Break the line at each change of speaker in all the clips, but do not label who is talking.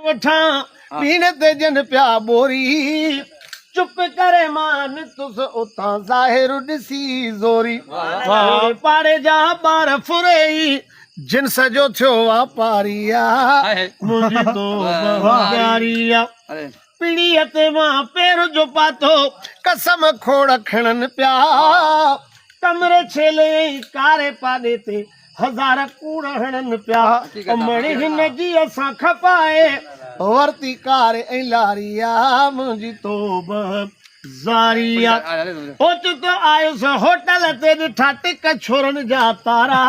وٺان پيڻ تي جن پيا ٻوري چپ ڪري مان نتس اتان ظاهر ڏسي زوري اوڙي پاڙي جا ٻار ڦري جنس جو ٿيو واپاري آ منهنجي توبه زاري آ پيڙهيء تي مان پير جو پاتو قسم کوڙ کڻن پيا ڪمري ڇيلي ۽ ڪاري پاڏي تي هزار ڪوڙ هڻن پيا امڙ هن جي اسان کپائي ورتي ڪار ۽ لاري آ منهنجي توبه زاري آ اوچتو آيس هوٽل تي ڏٺا ٽڪ ڇورن جا تارا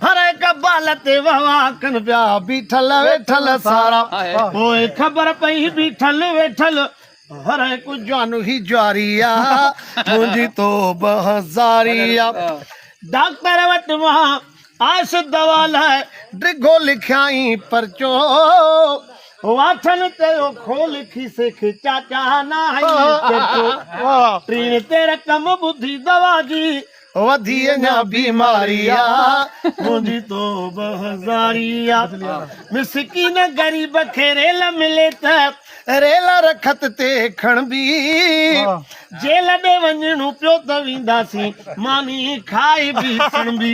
هر هڪ بال تي وهوا ڪن پيا بيٺل ويٺل سارا پوء خبر پئي بيٺل ويٺل هر هڪ جوان هي جواري آ منهنجي توبه زاري آ ڊاڪٽر وٽ مان آيس دوا لاء ڊگهو لکيائين پرچو واٺن چيو کول کيسي کي چاچا ناهي چرچو ٽيڻ تي رقم ٻڌي دوا جي وڌي اڃا بيماري آ منهنجي توبه زاري آ مسڪين غريب کي ريل ملي ته ريل رکت تي کڻبي جيل ڏي وڃڻو پيو ته وينداسين ماني کائي به سڻبي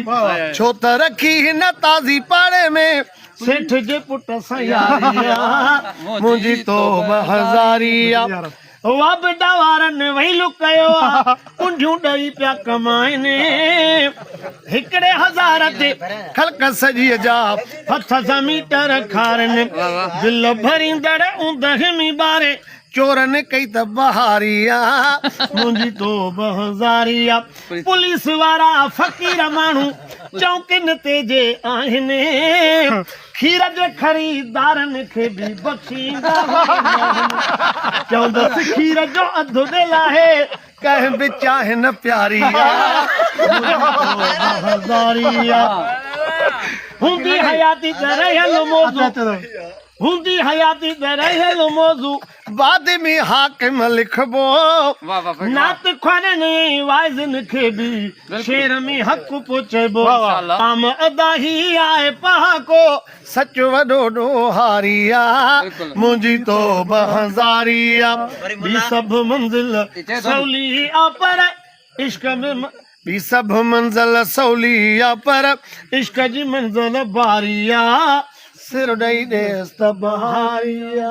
ڇو ته رکي هن تازي پاڙي ۾ سيٺ جي پٽ سان ياري آ منهنجي توبه هزاري آ وابڊا وارن ويلو ڪيو آ ڪنڍيون ڏئي پيا ڪمائن هڪڙي هزار تي خلق سڄيء جا هٿ سان ميٽر کارن بل ڀريندڙ اوندهه ۾ ٻاري چورن ڪئي ته بهاري آ منهنجي توبه زاري آ پوليس وارا فقير ماڻهو چونڪين تي جي آهن کير جي خريدارن کي به بخشيندا آهن چوندس کير جو اڌ ڏيل آهي ڪنهن به چانهه نه پياري آ منهنجي توبه زاري آ هوندي حياتي ته رهيل موضوع هوندي حياتي ته رهيل موضوع بعد ۾ حاڪم لکبو. نعت خوانن ۽ واعظن کي به شعر ۾ حق پهچئبو. عام ادا هي آهي پهاڪو، سچ وڏو ڏوهاري آ، منهنجي توبه زاري آ. ٻي سڀ منزل سولي آ پر عشق ۾ ٻي سڀ منزل سولي آ پر عشق جي منزل باري آ. سر ڏئي ڏيس ته بهاري آ.